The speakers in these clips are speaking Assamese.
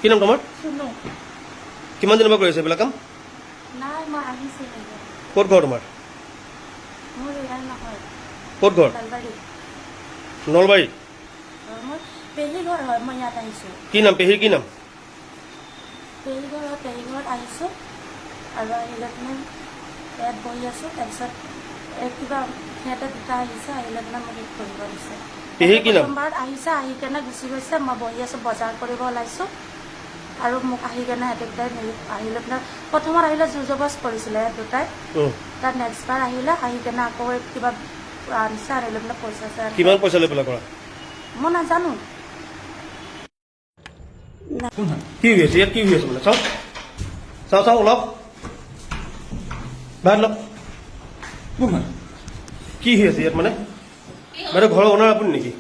কি নাম তোমাৰ? চুনু। কিমান দিনৰ পৰা কৰি আছে এইবিলাক কাম? নাই, মই আহিছিলোঁ। ক'ত ঘৰ তোমাৰ? মোৰ ইয়াৰ নহয়। ক'ত ঘৰ? নলবাৰী। নলবাৰী? মোৰ পেহী ঘৰ হয়, মই ইয়াত আহিছোঁ। কি নাম পেহীৰ, কি নাম? পেহী ঘৰ হয়, পেহী ঘৰত আহিছোঁ আৰু আহি লৈ পিনে ইয়াত বহি আছোঁ। তাৰপিছত এই কিবা সিহঁতে দুটা আহিছে, আহি লৈ পিনে মোক এই কৰিব দিছে। পেহীৰ কি নাম? প্ৰথমবাৰত আহিছে, আহি কেনে গুচি গৈছে। মই বহি আছোঁ, বজাৰ কৰিব ওলাইছোঁ আৰু মোক আহি কেনে সিহঁতে দুটাই হেৰি আহি লৈ পিনে প্ৰথমত আহিলে জোৰ জবজ কৰিছিলে সিহঁত দুটাই। তাৰ নেক্সট বাৰ আহিলে, আহি কেনে আকৌ এই কিবা আনিছে, আনি লৈ পিনে পইচা চইচা। কিমান পইচা লৈ পেলাই কৰা? মই নাজানো। কি হৈ আছে ইয়াত? কি হৈ আছে মানে? চাওঁ চাওঁ চাওঁ, ওলাওক বাহিৰত, লওক। কি হৈ আছে ইয়াত মানে? বাইদেউ, ঘৰৰ অ'নাৰ আপুনি নেকি?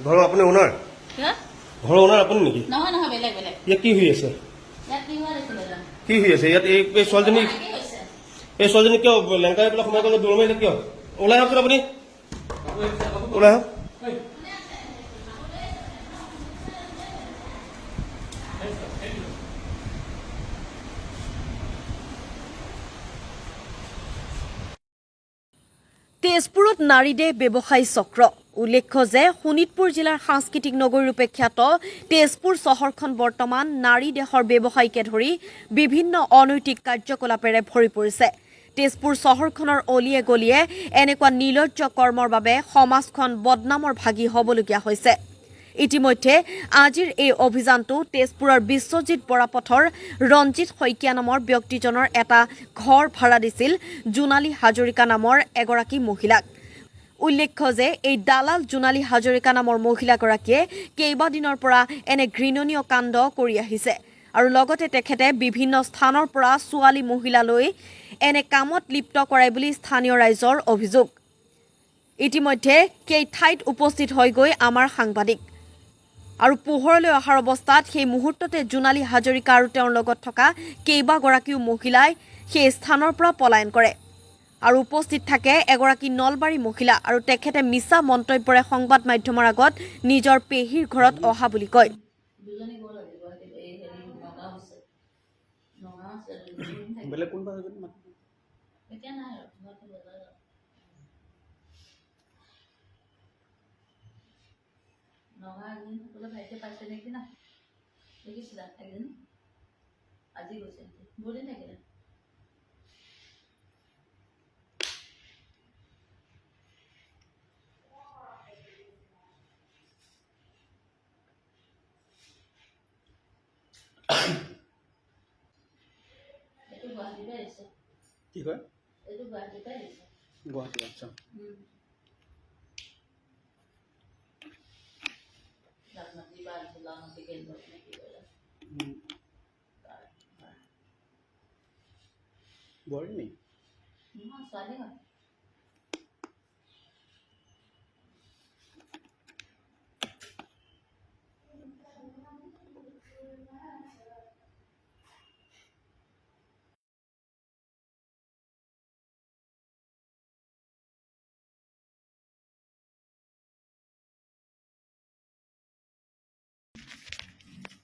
ঘৰৰ আপুনি অ'নাৰ? কিয়? ঘৰৰ অ'নাৰ আপুনি নেকি? নহয় নহয়, বেলেগ বেলেগ। ইয়াত কি হৈ আছে? ইয়াত কি হোৱা দেখিলে জানো? কি হৈ আছে ইয়াত? এই ছোৱালীজনী কি হৈছে? এই ছোৱালীজনী কিয় লেংটাই পেলাই সোমাই গ'লে? দৌৰ মাৰিলে কিয়? ওলাই আহকচোন, আপুনি ওলাই আহক। তেজপুৰত নাৰীদেহ ব্যৱসায়ী চক্ৰ। উল্লেখ্য যে শোণিতপুৰ জিলাৰ সাংস্কৃতিক নগৰীৰূপে খ্যাত তেজপুৰ চহৰখন বৰ্তমান নাৰী দেহৰ ব্যৱসায়ীকে ধৰি বিভিন্ন অনৈতিক কাৰ্যকলাপেৰে ভৰি পৰিছে। তেজপুৰ চহৰখনৰ অলিয়ে গলিয়ে এনেকুৱা নিৰ্লজ্জ কৰ্মৰ বাবে সমাজখন বদনামৰ ভাগি হ'বলগীয়া হৈছে। ইতিমধ্যে আজিৰ এই অভিযানটো তেজপুৰৰ বিশ্বজিৎ বৰা পথৰ ৰঞ্জিত শইকীয়া নামৰ ব্যক্তিজনৰ এটা ঘৰ ভাড়া দিছিল জোনালী হাজৰিকা নামৰ এগৰাকী মহিলাক। উল্লেখ্য যে এই দালাল জোনালী হাজৰিকা নামৰ মহিলাগৰাকীয়ে কেইবাদিনৰ পৰা এনে ঘৃণনীয় কাণ্ড কৰি আহিছে আৰু লগতে তেখেতে বিভিন্ন স্থানৰ পৰা ছোৱালী মহিলালৈ এনে কামত লিপ্ত কৰাই বুলি স্থানীয় ৰাইজৰ অভিযোগ। ইতিমধ্যে সেই ঠাইত উপস্থিত হৈ গৈ আমাৰ সাংবাদিক আৰু পোহৰলৈ অহাৰ অৱস্থাত সেই মুহূৰ্ততে জোনালী হাজৰিকা আৰু তেওঁৰ লগত থকা কেইবাগৰাকীও মহিলাই সেই স্থানৰ পৰা পলায়ন কৰে আৰু উপস্থিত থাকে এগৰাকী নলবাৰী মহিলা আৰু তেখেতে মিছা মন্তব্যৰে সংবাদ মাধ্যমৰ আগত নিজৰ পেহীৰ ঘৰত অহা বুলি কয়। দুজনী গ'ল আজি গুৱাহাটীত, এই হেৰি নগাঁও আছে, নগাঁও আছে, দুজনী থাকিব। বেলেগ কোনোবা এজনী মাতি। এতিয়া নাই আৰু ঘৰতে বজাৰ যাম। নগাঁও এজনী সকলো ভাইটিয়ে পাইছে নেকি না? দেখিছিলা একজনী আজি গৈছে, বহুত দিন থাকিলে। এইটো গুৱাহাটীৰ পৰা আহিছে। কি কয়? এইটো গুৱাহাটীৰ পৰা আহিছে। গুৱাহাটী, আচ্ছা। লালমাটি বা লালমাটি কেন্দ্ৰ নে কি কয়? তাৰ ঘৰ। বোৱাৰী নেকি? নহয়, ছোৱালী হয়।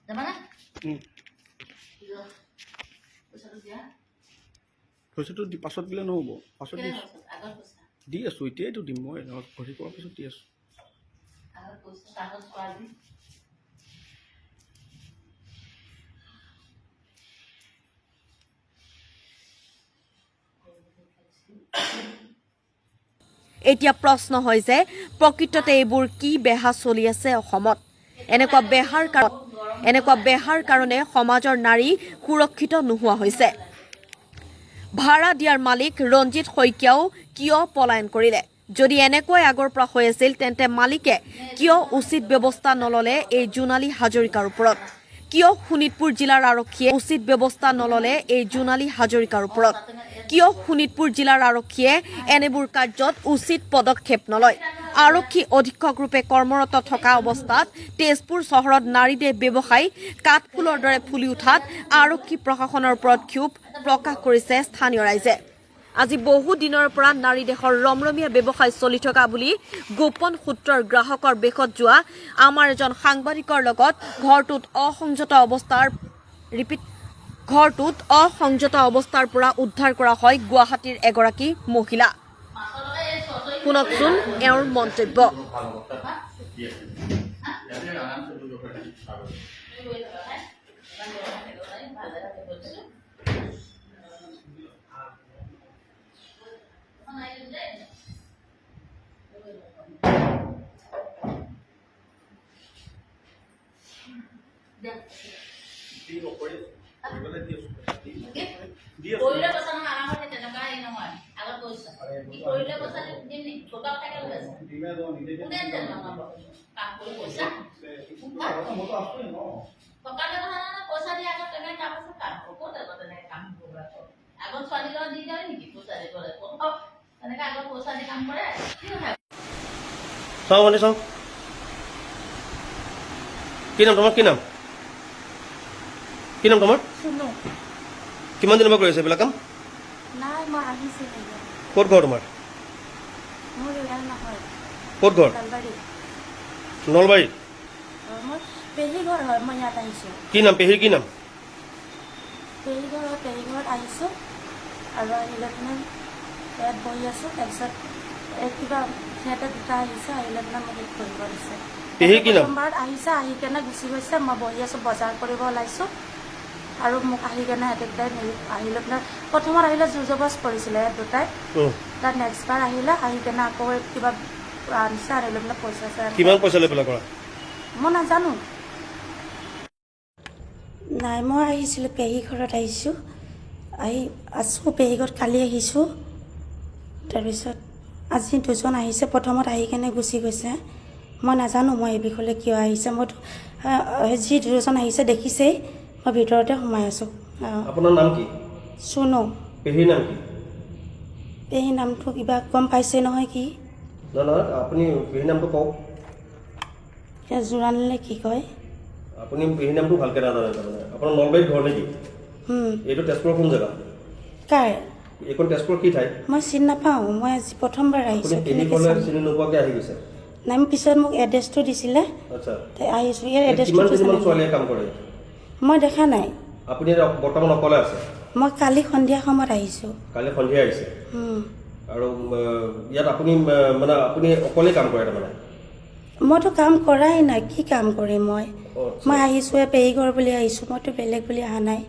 যাবানে? যোৱা। পইচাটো দিয়া। পইচাটো পাছত দিলে নহ'ব? পাছত দি কেনেকৈ আছোঁ। পাছত? আগত পইচা। দি আছোঁ, এতিয়াইতো দিম মই। হেৰি কৰাৰ পিছত দি আছোঁ। আগত পইচা, তাৰপাছত ছোৱালী। এতিয়া প্ৰশ্ন হয় যে প্ৰকৃততে এইবোৰ কি বেহা চলি আছে অসমত? এনেকুৱা বেহাৰ কাৰণে সমাজৰ নাৰী সুৰক্ষিত নোহোৱা হৈছে। ভাড়া দিয়াৰ মালিক ৰঞ্জিত শইকীয়াও কিয় পলায়ন কৰিলে? যদি এনেকুৱাই আগৰ পৰা হৈ আছিল, তেন্তে মালিকে কিয় উচিত ব্যৱস্থা নল'লে এই জোনালী হাজৰিকাৰ ওপৰত? কিয় শোণিতপুৰ জিলাৰ আৰক্ষীয়ে উচিত ব্যৱস্থা নল'লে এই জোনালী হাজৰিকাৰ ওপৰত? কিয় শোণিতপুৰ জিলাৰ আৰক্ষীয়ে এনেবোৰ কাৰ্যত উচিত পদক্ষেপ নলয়? আৰক্ষী অধীক্ষক ৰূপে কৰ্মৰত থকা অৱস্থাত তেজপুৰ চহৰত নাৰীদেহ ব্যৱসায়ী কাঠফুলৰ দৰে ফুলি উঠাত আৰক্ষী প্ৰশাসনৰ ওপৰত ক্ষোভ প্ৰকাশ কৰিছে স্থানীয় ৰাইজে। আজি বহু দিনৰ পৰা নাৰী দেহৰ ৰমৰমীয়া ব্যৱসায় চলি থকা বুলি গোপন সূত্ৰৰ গ্ৰাহকৰ বেশত যোৱা আমাৰ এজন সাংবাদিকৰ লগত ঘৰটোত অসংযত অৱস্থাৰ ৰিপিট ঘৰটোত অসংযত অৱস্থাৰ পৰা উদ্ধাৰ কৰা হয় গুৱাহাটীৰ এগৰাকী মহিলা। শুনকচোন এওঁৰ মন্তব্য। কৰিলে পইচা নহয়, আমাৰ ঘৰত তেনেকুৱা হেৰি নহয়। আগত কৈছা কি কৰিলে পইচা দিম নেকি? টকা থাকে লৈ আছে কোনে জানো কাম কৰি পইচা টকা নহয় নহয়, পইচা দি আগত তেনেকে কাম আছে, কাম ক'ত আগত তেনেকে কাম কৰিব আকৌ? আগত ছোৱালী লগত দি দিয়ে নেকি পইচা দিব লাগিব তেনেকে? আগত পইচা দি কাম কৰে কি কথা? চাওঁ মানে চাওঁ, কি নাম তোমাৰ? কি নাম, কি নাম তোমাৰ? চুনু। কিমান দিনৰ পৰা কৰি আছে এইবিলাক কাম? নাই, মই আহিছিলোঁ ইয়াত। ক'ত ঘৰ তোমাৰ? মোৰ ইয়াৰ নহয়। ক'ত ঘৰ? নলবাৰী। নলবাৰী? অঁ, মোৰ পেহী ঘৰ হয়, মই ইয়াত আহিছোঁ। কি নাম পেহীৰ, কি নাম? পেহী ঘৰ হয়, পেহী ঘৰত আহিছোঁ আৰু আহি লৈ পিনে ইয়াত বহি আছোঁ। তাৰপিছত এই কিবা সিহঁতে দুটা আহিছে, আহি লৈ পিনে মোক কৰিব দিছে। পেহীৰ কি নাম? প্ৰথমবাৰত আহিছে, আহি কেনে গুচি গৈছে। মই বহি আছোঁ, বজাৰ কৰিব ওলাইছোঁ আৰু মোক আহি কেনে সিহঁতে দুটাই আহি লৈ পিনে প্ৰথমত আহিলে জোৰ জবৰদস্ত কৰিছিলে সিহঁত দুটাই। তাৰ নেক্সট বাৰ আহিলে, আহি কেনে আকৌ কিবা আনিছে, আনি লৈ পিনে পইচা চইচা। কিমান পইচা লৈ পেলাই কৰা? মই নাজানো। নাই, মই আহিছিলোঁ, পেহী ঘৰত আহিছোঁ, আহি আছোঁ পেহী ঘৰত। কালি আহিছোঁ। তাৰপিছত আজি দুজন আহিছে, প্ৰথমত আহি কেনে গুচি গৈছে। মই নাজানো মই এই বিষয়লৈ কিয় আহিছে। মইতো যি দুজন আহিছে দেখিছেই, মই ভিতৰতে সোমাই আছোঁ। আপোনাৰ নাম কি? চুনু। পেহীৰ নাম কি? পেহী নামটো কিবা গম পাইছে নহয় কি? নহয় নহয়, আপুনি পেহীৰ নামটো কওক। এতিয়া জোৰাণলে কি কয়। আপুনি পেহীৰ নামটো ভালকৈ নাজানে তাৰমানে। আপোনাৰ নলবাৰীত ঘৰ নেকি? এইটো তেজপুৰৰ কোন জেগা? কাৰ? এইখন তেজপুৰৰ কি ঠাই? মই চিনি নাপাওঁ, মই আজি প্ৰথমবাৰ আপুনি আহিছোঁ। পেহী কেনেকৈ ঘৰলৈ চাম? চিনি নোপোৱাকৈ আহি গৈছে? নাই, মোক পিছত মোক এড্ৰেছটো দিছিলে। আচ্ছা। তাই আহিছোঁ, ইয়াৰ ইয়াত কিমান এড্ৰেছটো। কেইজনমান ছোৱালীয়ে কাম কৰে? মই দেখা নাই। আপুনি এতিয়া বৰ্তমান অকলে আছে? মই কালি সন্ধিয়া সময়ত আহিছোঁ। কালি সন্ধিয়া আহিছে? উম। আৰু ইয়াত আপুনি মানে আপুনি অকলেই কাম কৰে তাৰমানে? মইতো কাম কৰাই নাই, কি কাম কৰিম মই? আচ্ছা। মই আহিছোঁহে, পেহী ঘৰ বুলি আহিছোঁ, মইতো বেলেগ বুলি অহা নাই।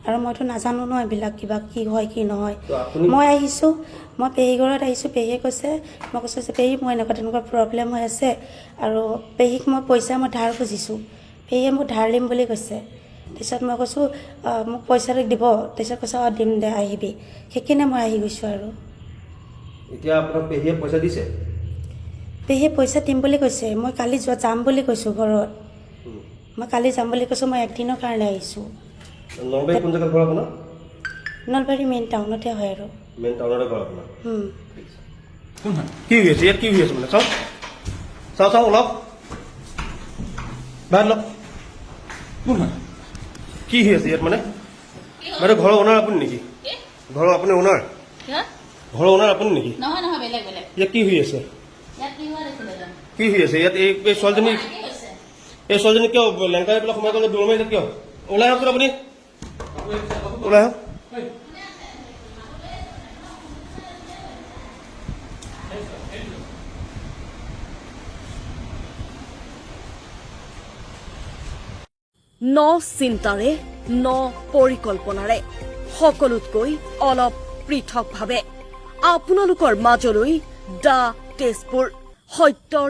আৰু মইতো নাজানো ন এইবিলাক কিবা কি হয় কি নহয়। তো আপুনি মই আহিছোঁ, মই পেহী ঘৰত আহিছোঁ। পেহীয়ে কৈছে, মই কৈছোঁ যে পেহী, মোৰ এনেকুৱা তেনেকুৱা প্ৰব্লেম হৈ আছে। আৰু পেহীক মই পইচা মই ধাৰ খুজিছোঁ, পেহীয়ে মোক ধাৰ দিম বুলি কৈছে। তাৰপিছত মই কৈছোঁ, মোক পইচাটো দিব। তাৰপিছত কৈছে, অঁ দিম দে, আহিবি। সেইকাৰণে মই আহি গৈছোঁ আৰু। এতিয়া আপোনাক পেহীয়ে পইচা দিছে? পেহীয়ে পইচা দিম বুলি কৈছে। মই কালি যোৱা যাম বুলি কৈছোঁ ঘৰত। মই কালি যাম বুলি কৈছোঁ, মই একদিনৰ কাৰণে আহিছোঁ। নলবাৰী কোন জেগাত ঘৰ আপোনাৰ? নলবাৰী মেইন টাউনতে হয় আৰু। মেইন টাউনতে ঘৰ আপোনাৰ? উম। ঠিক আছে। কি হৈ আছে ইয়াত, কি হৈ আছে মানে? চাওঁ চাওঁ চাওঁ, ওলাওক বাহিৰত লওক। কোন হয়? কি হৈ আছে ইয়াত মানে? বাইদেউ, ঘৰৰ অ'নাৰ আপুনি নেকি? কি? ঘৰৰ আপুনি অ'নাৰ? কিয়? ঘৰৰ অ'নাৰ আপুনি নেকি? নহয় নহয়, বেলেগ বেলেগ। ইয়াত কি হৈ আছে? ইয়াত কি হোৱা দেখিলে জানো? কি হৈ আছে ইয়াত? এই ছোৱালীজনী কি হৈছে? এই ছোৱালীজনী কিয় লেংটা হৈ পেলাই সোমাই গ'লে? দৌৰ মাৰিলে কিয়? ওলাই আহকচোন আপুনি, ওলাই আহক। ন চিন্তাৰে, ন পৰিকল্পনাৰে, সকলোতকৈ অলপ পৃথকভাৱে আপোনালোকৰ মাজলৈ the Tezpur সত্যৰ